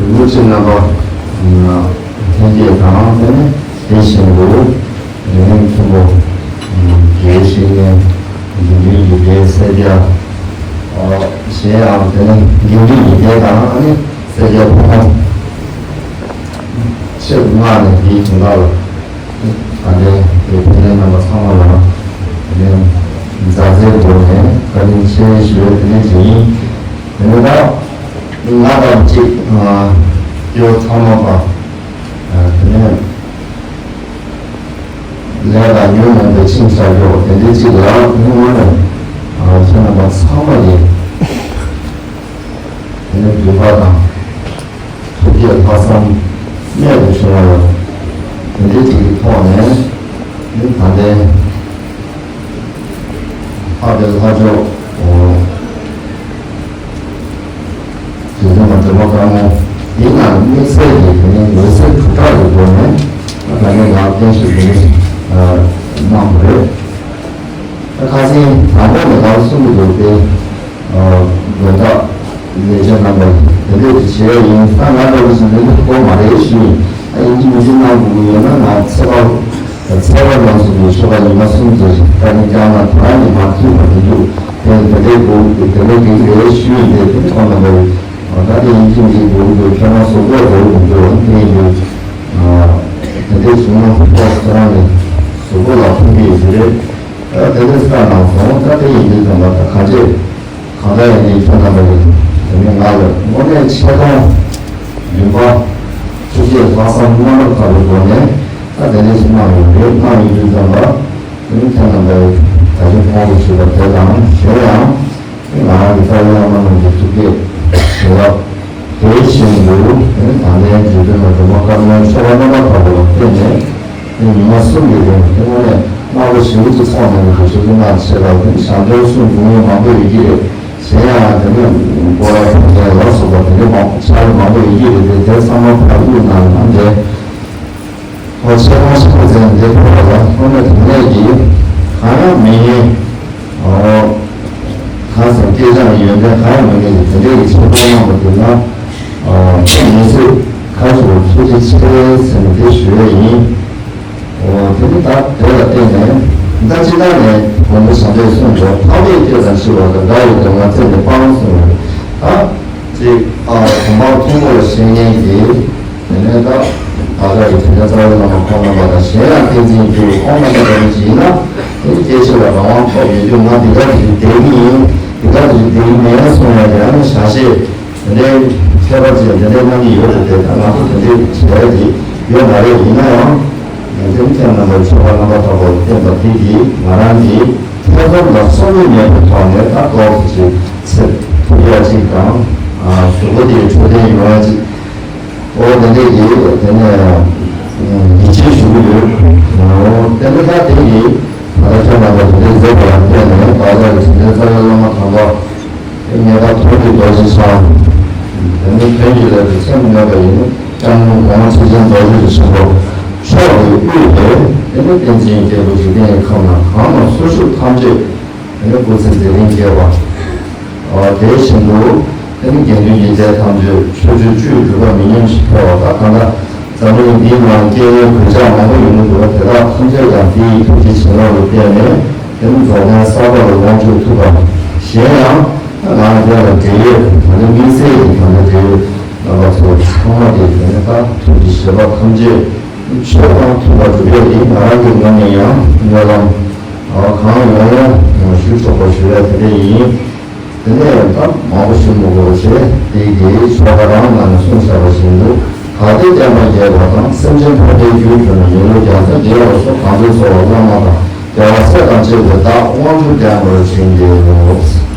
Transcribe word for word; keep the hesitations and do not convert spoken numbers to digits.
ལུགས་ཀྱི་རྣམ་པ་ལྷན་སྐྱེས་དང་དེ་ནས་དེ་བཞིན་དུ་རིགས་མཐུན་པོ་དགེ་བའི་བཤེས་གཉེན་དགེ་འདུན་གྱི་སྡེ་སེར་སྐྱ། གཞན་ཡང་དེ་ནས་དགེ་འདུན་གྱི་སྡེ་དང་ཨ་ནི་སེར་སྐྱ་ཕོ་མོ་ཆེད་དུ་མངགས་ནས་དེའི་དོན་དག་ལ་ད་ལྟའི་དེ་ཕན་ལས་རྣམ་པ་ཚང་མ་ལ་དེ་ནས་མཛའ་བརྩེའི་སྒོ་ནས་བཀའ་དྲིན་ཆེ་ཞུ་བའི་དེ་ནས་དེ་ཡིན། དེ་ནས་ད་ང་དང་གཅིག་སྐྱེ་བོ་ཚང་མ་པ། དེ་ནས་ལས་དང་ཉོན་མོངས་པའི་འཆིང་བྱ་སྐྱོ་བ་དེ་འདྲའི་གཅིག་ལ་སྔོན་མ་ནས་ཁྱེད་རྣམ་པ་ཚང་མ་ཡིན། དེ་ནས་འདུན་པ་དང་ཐུགས་བསྐྱེད་ལྷག་བསམ་རྨད་དུ་བྱུང་བ་ཡོད། དེ་འདྲའི་གཅིག་གི་ཐོག་ནས་ནི་ད་ལྟའི་ལྷག་པའི་ལྷ་མཆོག་རྗེ་བཙུན་མ་སྒྲོལ་མ་དཀར་མོ། ཡིན་ནའང་དམིགས་བསལ་གྱི་དེ་ནི་འོད་ཟེར་དྲུག་ཕྲག་གི་སྒོ་ནས་ད་ལྟའི་ངག་བརྟན་ཞིག་དེ་ནི་གནང་བ་རེད། ད་ཁ་སང་དང་པོ་ནས་ད་གསུང་གི་འདུག་སྟེ། དགོན་བདག་ལས་བྱེད་རྣམ་པ་དེ་འདྲས་ཀྱི་བྱས་ཡིན། ད་ང་འདྲ་བོ་ཞིག་ལས་འགུལ་དགོས་མ་རེད་ཞུས་ཡིན། ཨ་ཡིན་གཅིག་མིན་གཅིག་གནང་དགོས་ཀྱི་ཡོད་ན་ང་ཚེ་བ་ཚེ་བ་རང་སོ་སོའི་ཆོ་ག་ཉི་མ་གསུམ་ཙམ་ཞིག་ད་ནི་བསྐྱངས་ན་ད་ནི་མ་ཐུབ་པ་མི་འདུག་དེ་དེ་འདྲས་དགོས་དེ་འདྲས་འགྲིག་རེད་ཞུས་ཡིན། དེ་དེ་ཁོང་རྣམ་པས་ད་དེ་ཡིན་གཅིག་མིན་གཅིག་དགོས་འདུག་ཁྱོད་རང་གཟུགས་པོ་དགོས་འདུག་དེ་ཡིན་དུས་དེ་འདྲས་བྱུང་ན་ཁོ་ཁྱོད་རང་ནི་གཟུགས་པོ་ལ་ཕན་གྱི་ཡོད་ཀྱི་རེད། ད་དེ་འདྲས་བཀའ་གནང་སོང་། ད་དེ་ཡིན་དུས་ཙམ་པ་ད་གང་བྱེད། གང་ལྟར་ཡིན་ནའི་ཁྱོད་རྣམ་པ་ཡིན། དེ་ནས་ང་ལ་དངོས་གནས་ཆེ་མཐོང་འདུན་པ་ཐུགས་བསྐྱེད་ལྷག་བསམ་རྣམ་པར་དག་པའི་སྒོ་ནས་ད་དེ་འདྲ་ཞིག་གནང་ཡོད་རེད། གནང་ཡོད་དུས་ཙམ་པ་དེ་ནི་ཁྱོད་རྣམ་པས་ད་ཅི་ཁོང་དུ་ཞུས་པ་དེ་དང་གཞན་ཡང་ང་རང་གི་རྩ་བའི་བླ་མ་རྣམས་ཀྱི་ཐུགས་བསྐྱེད་བྱིན་རླབས་དེ་བཞིན་དུ་དེ་ནི་ད་ལྟའི་རྗེ་བཙུན་མ་སྒྲོལ་མ་དཀར་མོའི་ཆོ་ག་རྣམ་པར་དག་པ་ལ་བརྟེན་ནས། དེ་ཉི་མ་གསུམ་གྱི་རིང་དེ་དངོས་གནས་དམའ་བོ་ཞེ་པོ་ཅིག་ཚོགས་གནང་གི་འདུག་ཞུ་རྒྱུ་གནང་བྱས་པ་དེ་ཞལ་འདོན་གསུང་འབུལ་མི་མང་པོ་ཡོད་ཀྱི་རེད། གཞན་ཡང་དེ་ནས་སྐོར་ར་ཐམས་ཅད་ལ་སོགས་པ་དེ་འདྲའི་མང་ཆ་མང་པོ་ཡོད་ཀྱི་རེད་དེ། དེ་ཚང་མ་ཕར་བླུགས་གནང་གནང་དེ། ཨོ་ཆེ་མོ་ཆེ་མོ་ཟེར་འདི་ཕོ་བ་ལ་དངོས་གནས་དེ་ནས་ཀྱི་གང་ཡང་མི་ངན། ཨོ། གང་ཟེར་སྐྱེས་ཆགས་ཀྱི་ཡོན་ཏན་གང་ཡང་མི་ངན་གྱི་དེ་འདྲའི་ཡི་ཆེ་མཐོང་གནང་བ་དེ་ལ། ཨོ་མི་ཚེ་ཁ་ཞུ་བ་ཐུགས་རྗེ་ཆེ་ཟེར་ནས་དེ་ཞུ་ཡས་ཡིན། ཨོ་དེ་ནི་ད་དེ་ལ་བརྟེན་ནས་ད་ཅི་ལྟར་ནས་དགོངས་པ་བྱམས་པས་གསུངས་འགྲོ། འཕགས་པའི་སྐད་དང་འཆི་བ་དང་འདྲ་བའི་སྡུག་བསྔལ་བཙལ་ནས་སྤང་གསུངས་ཡོད། ད་ཅིག་ཨ་གོ་འཕང་མཐོན་པོ་ལ་གཤེགས་མཁན་གྱི། དེ་ནས་ད་བདག་ཅག་གི་དྲིན་ཅན་རྩ་བའི་བླ་མ་ཁོང་རྣམ་པ་དང་གཞན་ཡང་བསྟན་འཛིན་གྱི་ཁོང་རྣམ་པ་འདྲ་མི་ཞིག་ཡིན་ན་དེ་སྐྱེ་འཆི་ལ་རང་དབང་ཐོབ་ཡོད་དུས་ང་འདི་ག་ཅིག་བསྡད་ཀྱི་ཡིན། འདི་ག་ཅིག་བསྡད་ཀྱི་མེད་གསུངས་ནས་དེ་ཡང་ནི་ཞག་ཤས་དེ་འདྲའི་ཁྱད་པར་ཅན་དེ་འདྲའི་གནང་གི་ཡོད་རེད་དེ། ད་ང་ཚོ་དེ་འདྲའི་བྱས་ཀྱི་ཡོད་མ་རེད། ཡིན་ན་ཡང་ཡོན་ཏན་ཁྱེད་རྣམ་པའི་ཆོ་ག་རྣམ་པར་དག་པ་བསྟན་པ་དེ་གིས་ང་རང་གི་ཐེ་ཚོམ་ལ་སོམ་ཉི་མེད་པའི་ཐོག་ནས་ད་ཏོག་ཙམ་ཅིག་ཚེ་ཐུབ་ཡ་ཅིག་དང་གཟུགས་པོ་དེ་འཕྲོད་བསྟེན་ཡོང་ཡ་ཅིག་ཨོ་དེ་འདྲས་ཀྱི་དེ་ནས་ཡིད་ཆེས་ཞུ་གི་ཡོད། ཨོ་དེ་འདྲ་ད་དེ་ཡིས་ད་ལྟ་ཁྱོད་རྣམ་པ་དེ་འདྲས་མཛད་པ་ལ་བརྟེན་ནས་བདག་ཅག་གི་དྲིན་ཅན་རྩ་བའི་བླ་མ་དམ་པ་ངེས་པར་དོན་གྱི་རྡོ་རྗེ་འཆང་། དེ་ནི་དོན་གྱི་ལས་སུ་སེམས་གནས་པ་ཡི་ནི་སྐྱབས་མགོན་གོང་མ་ཁྲི་ཆེན་རྡོ་རྗེ་རིན་པོ་ཆེ་མཆོག་གི་དབུས་ཏེ་དེ་ནི་བསྟན་འཛིན་རྒྱལ་པོ་འཇིག་རྟེན་གྱི་ཁམས་ན་གང་ན་སུ་བཞུགས་ཐམས་ཅད། དེ་ནས་སྐུ་ཚེ་མཛད་རིང་རྒྱས་པ། དེ་བཞིན་དུ་དེ་ནས་དགེ་འདུན་གྱི་སྡེ་ཐམས་ཅད་ཆོས་སྤྱོད་བཅུའི་སྒྲུབ་པ་མི་ཉམས་ཤིང་འཕེལ་བ་དང་། ད་ལྟ་འཛམ་གླིང་འདིའི་ནང་སྐྱེ་བོའི་གོད་ཆག་མང་པོ་ཡོང་གི་འདུག་པ་དེ་དག་ཐམས་ཅད་ཀྱང་དེ་ཡི་ཐུགས་རྗེ་བྱིན་རླབས་ལ་བརྟེན་ནས་དེ་ནས་རྫོགས་ལྡན་གསར་པ་ལ་ལོངས་སྤྱོད་ཐུབ་པ། གཞན་ཡང་ང་དེ་ལ་འབྲེལ་ཡོད་ད་ལྟ་དམིགས་བསལ་གྱི་ད་ལྟ་འབྲེལ་ཡོད་རྣམ་པ་ཚོ་ཚང་མ་དེ་དེ་ནས་ད་ཐུགས་ཀྱི་བཞེད་པ་ཐམས་ཅད་ཆོས་དང་མཐུན་པར་སྒྲུབ་ཡས་དེ་ང་རང་གི་ངོས་ནས་ཡང་སྨོན་ལམ། ཨ་གང་ཡོང་ཡང་ཞུ་ཆོག་པ་ཞུ་ཡ་དེ་འདྲ་ཡིན། དེ་ནས་ད་མང་པོ་ཞུ་མི་དགོས་པ་བྱས་དེ་གའི་ཆོ་ག་རང་ནང་ནས་གསུངས་བཞག་པ་བཞིན་དུ་གལ་ཏེ་བསྟན་པ་རྒྱས་པ་དང་སེམས་ཅན་ཕན་བདེའི་རྒྱུར་གྱུར་ན་མི་ལུས་རྒྱལ་མཚན་རྒྱས་པར་ཤོག་གང་ཚེ་འཚོ་བ་བླ་མ་དང་རྒྱལ་བ་སྲས་དང་བཅས་པའི་བདག་དབང་ཕྱུག་ལྡན་པར་བྱིན་གྱིས་རློབས།